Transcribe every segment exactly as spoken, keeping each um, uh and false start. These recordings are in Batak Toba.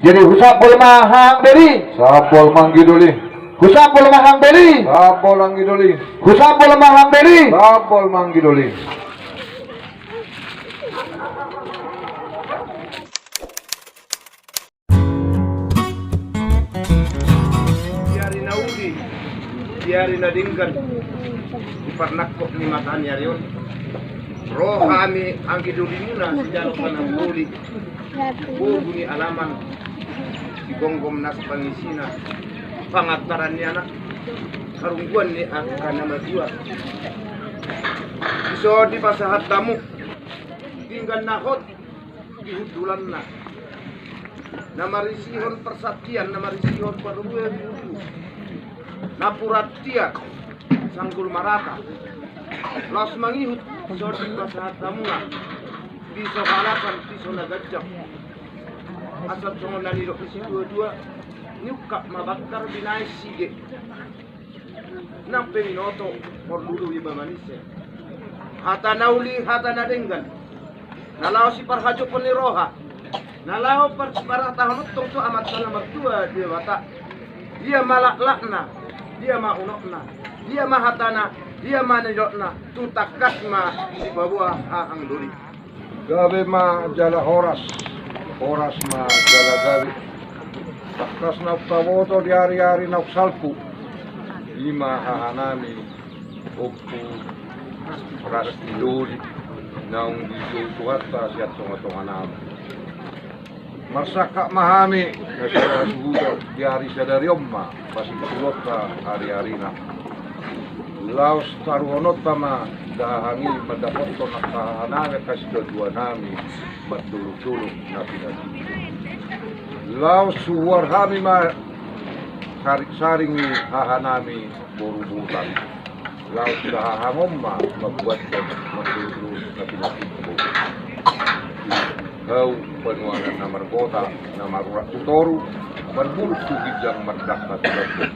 Jadi husapol ma haha anggi doli. Sapol ma anggi doli. Husapol ma haha anggi doli. Sapol anggi doli. Husapol ma haha anggi doli. Sapol ma anggi doli. Di ari na uli, di ari na denggan, di parnangkok ni mataniari on, ro hami anggi dolimuna sijalo panamboli, bogu ni alaman, di gomgom nasa pangisina, pangantaran ni anak, harungguan ni angka na matua. Dison dipasahat hamu pinggan na hot di hundulanna, na marisihon parsantian, na marisihon parbuehon, napuran tiar, sanggul marata. Laos mangihut, dison dipasahat hamuna piso halasan, piso na ganjang. Asa songon na nidok ni situa-tua, niungkap ma bangkar, binahen sige. Nang pe binoto, porlu do iba manise. Hata na uli, hata na denggan, na laho siparhajopon ni roha, na laho par-, parhatahon tong tu Amanta na martua Debata. Dia ma laklakna, dia ma unokna, dia ma hatana, dia ma nidokna, tung tangkas ma dipaboa haha anggi doli. Gabe ma jala horas, horas ma jala gabe. Tangkas naung taboto di ari-ari naung salpu, i ma hahanami Ompu Rasti Doli, naung dijou Tuhanta sian tonga-tonganami. Marsangkap ma hami na sada hasuhuton, di ari sadari on ma pasimpulonta ari-arina. Laos taruhononta ma dahahang i mandapothon angka hahanami, angka situatua nami, mandolok-dolok na pinatupa. Laos huhuar hami ma saring-saring ni hahanami boru Botan. Laos dahahang on ma mambuathon mandolok-dolok na pinatupa. Hau panuanan na margota, na marurat tu toru, marbulung tu ginjang, mardangka tu lambung.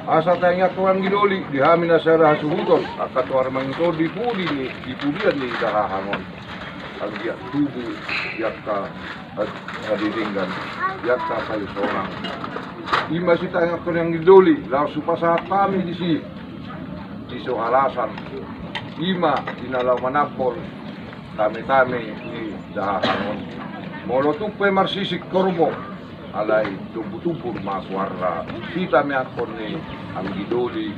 Asa tangiangkon anggi doli di hami na sada hasuhuton, angka toar mangihut on di pudi ni, di pudian ni dahahang on. Anggiat tubu di angka had-, hadedenggan, di angka paisonang. I ma sitangiangkon anggi doli, laos hupasahat hami disi piso halasan. I ma di na laho manambol tame-tame ni dahahang on. Molo tung pe marsisik horbo, alai tumbur-tumbur ma suara sitameangkon ni anggi doli.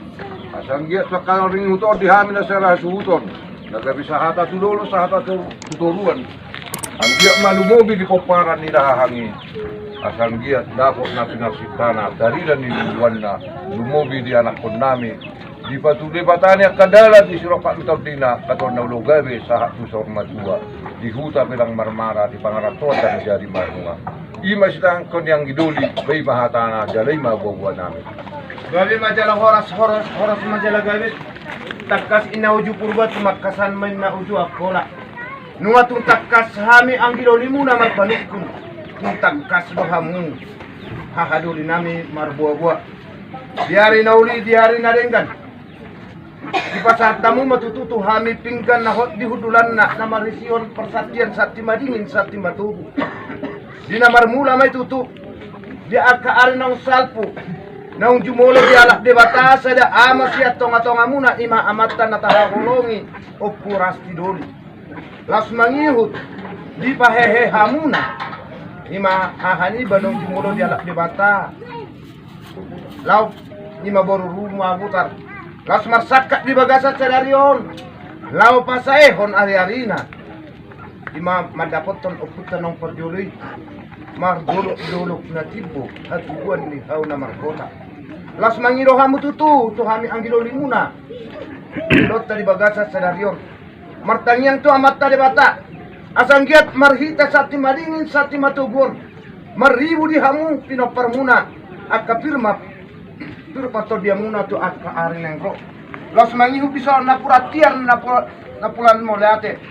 Asa anggiat sangkal ringihut on di hami na sada hasuhuton, na gabe sahata tu dolok, sahata tu, tu toruan. Anggiat ma lumobi di pomparan ni dahahang i. Asa anggiat dapot na pinarsintana, tarida ni luluanna, lumobi di anakkonnami, dipatudu Debata ni angka dalan di sirongkap ni tondina, angka tuan na olo gabe sahat tu saur matua, di huta pe ndang marmara, di pangarantoan ndang jadi marunga. I ma sitangiangkon ni anggi doli, ba i ma hatana, jala i ma boaboanami. Gabe ma jala horas, horas, horas ma jala gabe. Tangkas inna uju Purba, tumangkasan ma inna uju Angkola. Nunga tung tangkas hami anggi dolimuna marpanungkun, tung tangkas do hamu haha dolinami marboaboa. Di ari na uli, di ari na denggan, dipasahat hamu ma tutu tu hami pinggan na hot di hundulanna, na marisihon parsantian, santi madingin, santi matogu. Di na marmula ma i tutu, di angka ari naung salpu, naung jumolo dialap Debata sada ama sian tonga-tongamuna, i ma amanta na tahaholongi, Ompu Rasti Doli. Laos mangihut, dipahehe hamuna, i ma haha niba naung jumolo dialap Debata. Laos i ma boru Ruma Butar. Laos marsangkap di bagasan sadari on, laho pasaehon ari-arina. I ma mandapothon ompunta naung parjolo i, mardolok-dolok na timbo, hatubuan ni hau na margota. Laos mangido hamu tutu tu hami anggi dolimuna, dohot di bagasan sadari on. Martangiang tu Amanta Debata, asa anggiat marhite santi madingin, santi matogu on, marribu di hamu pinomparmuna, angka pir ma, pir partondiamuna tu angka ari naeng ro. Laos mangihut dison napuran tiar, napu-, napuran mauliate.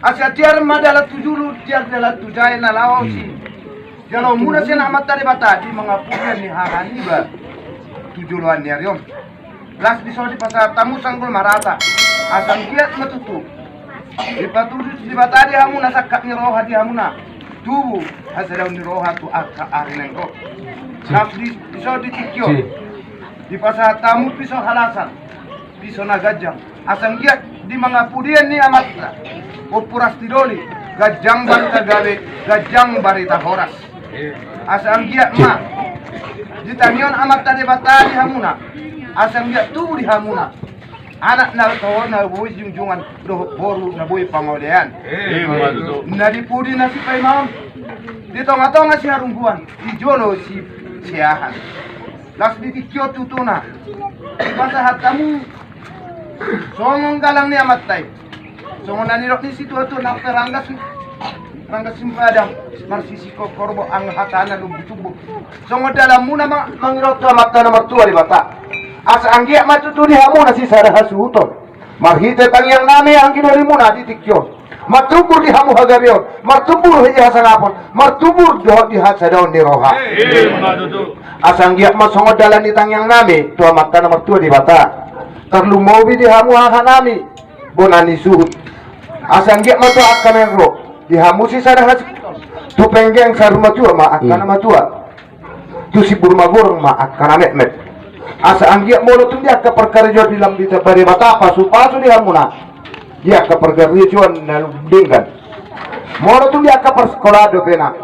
Asa tiar ma dalan tu julu, tiar dalan tu jae na laho si jaloonmuna sian Amanta Debata di mangampuni ni haha niba tu joloan ni ari on. Laos dison dipasahat hamu sanggul marata, asa anggiat ma tutu dipatudu Debata di hamu na sangkap ni roha di hamuna. tubu hasadaon ni roha tu angka ari na ro. Laos di, di son di tingki on, dipasahat hamu piso halasan, piso na ganjang. Asa anggiat di mangapudian ni amanta, Ompu Rasdi Doli, ganjang barita gabe, ganjang barita horas. Asa anggiat ma di tangiangan Amanta Debata di hamuna, asa anggiat tubu di hamuna anak na tongtong na boi jungjungan dohot boru na boi pangolean. Ima tutu. Na di pudi na sipaimaon, di tongatonga siharungguan, di jolo si, siahan. Laos di tingki on tutuna, dipasahat hamu songon galang ni amanta i. Songon na nidok ni situatua na pe ranggas, ranggas simpadang, marsisingkop horbo, anggo hatana lumbutumbu. Songon dalanmuna ma, mangido tu Amanta na martua Debata, asa anggiat ma tutu di hamuna sisada hasuhuton. Marhite tangiang nami anggi dolimuna di tingki on, martumbur di hamu hagabeon, martumbur di hasangapon, martumbur dohot di hasadaon ni roha. Ima tutu. Asa anggiat ma songon dalan ni tangiang nami tu Amanta na martua Debata, tarlumobi di hamu haha nami bona ni suhut. Asa anggiat ma tu angka na ro, di hamu sisada hasuhuton, tu penggeng saur matua ma angka na matua, tu simbur magorang ma angka na metmet. Asa anggiat molo tung di angka parkarejoan di lam ditamba Debata pasupasu di hamuna, di angka parkarejoan na denggan. Molo tung di angka parsekolahan dope na,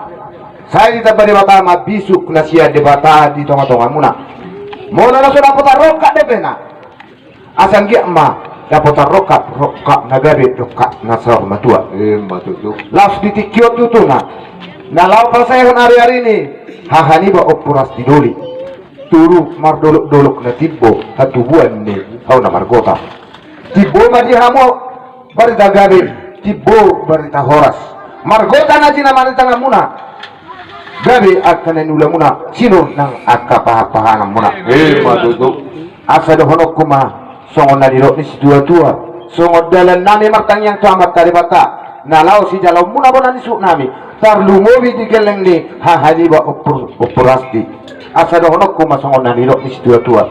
sai ditamba Debata ma bisuk na sian Debata di tongatongamuna. Molo na so dapotan rongkap dope na, asa anggiat ma dapotan rongkap, rongkap na gabe, rongkap na saur matua. Ima tutu. Laos di tingki on tutuna, na laho pasaehon ariari ni haha niba Ompu Rasdi Doli, turu mardolokdolok na timbo hatubuan ni hau na margota. Timbo ma di hamu barita gabe, timbo barita horas. Margota na jinama ni tanganmuna, gabe angka na niulamuna, sinur nang angka pahanpahananmuna. Ima tutu. Asa dohononku ma songon na nidok ni situatua, songon dalan nami martangiang tu Amanta Debata, na laho sijaloonmuna bona ni suhut nami, tarlumobi di gelleng ni haha niba Ompu, Ompu Rasdi. Asa dohononku ma songon na nidok ni situatua,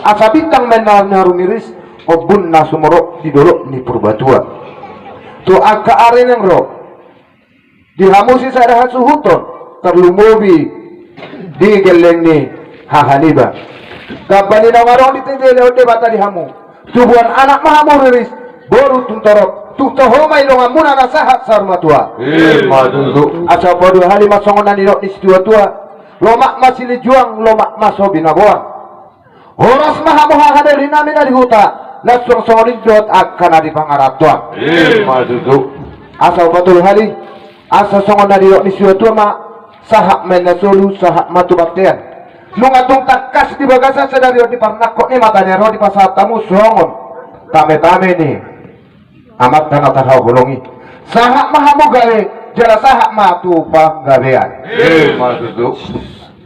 asa bintang ma na rumiris, ombun na sumorop di dolok ni Purbatua. Tu angka ari na ro, di hamu sisada hasuhuton, tarlumobi di gelleng ni haha niba. Tamba ni naung adong ditejeleon Debata di hamu, tubuan anak ma hamu riris, boru tung torop, tung toho ma i donganmuna na sahat saur matua. Ima tutu. Asa paduahali ma songon na nidok ni situatua, lomak ma silinjuang, lomak ma so binaboan. Horas ma hamu haha doli nami na di huta, na suang songon i dohot angka na di pangarantoan. Ima tutu. Asa patoluhali, asa songon na nidok ni situatua ma, sahat ma inna solu, sahat ma tu bontean. Nunga tung tangkas di bagasan sadari on, di parnangkok ni mata ni ari on dipasahat hamu songon tametame ni Amanta na tahaholongi. Sahat ma hamu gabe, jala sahat ma tu panggabean. Ima tutu.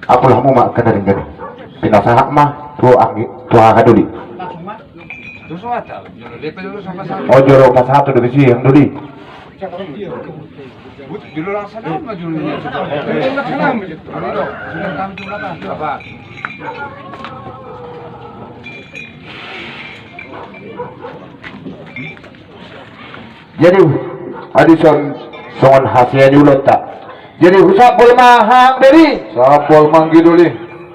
Apul hamu ma angka na denggan. Pinasahat ma tu anggi, tu haha doli. O, jolo pasahat dope sian doli. Jadi, adison songon hasea ni ulaonta. Jadi, husambol ma haha anggi doli. Sambol ma anggi doli.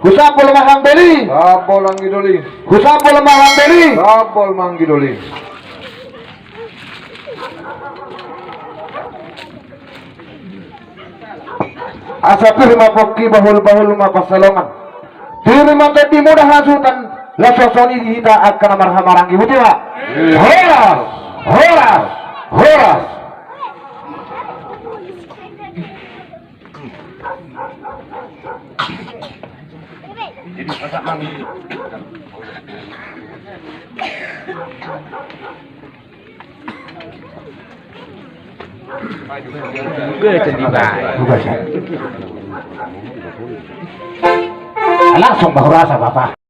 Husambol ma haha anggi doli. Sambol anggi doli. Husambol ma haha anggi doli. Sambol ma anggi doli. Asa pir ma pongki, bahul-bahul ma pansalongan. Pir ma tondimuna hasuhuton, laos songon i di hita angka na marhahamaranggi, botima. Horas, horas, horas. Langsung bahurasa, Bapak.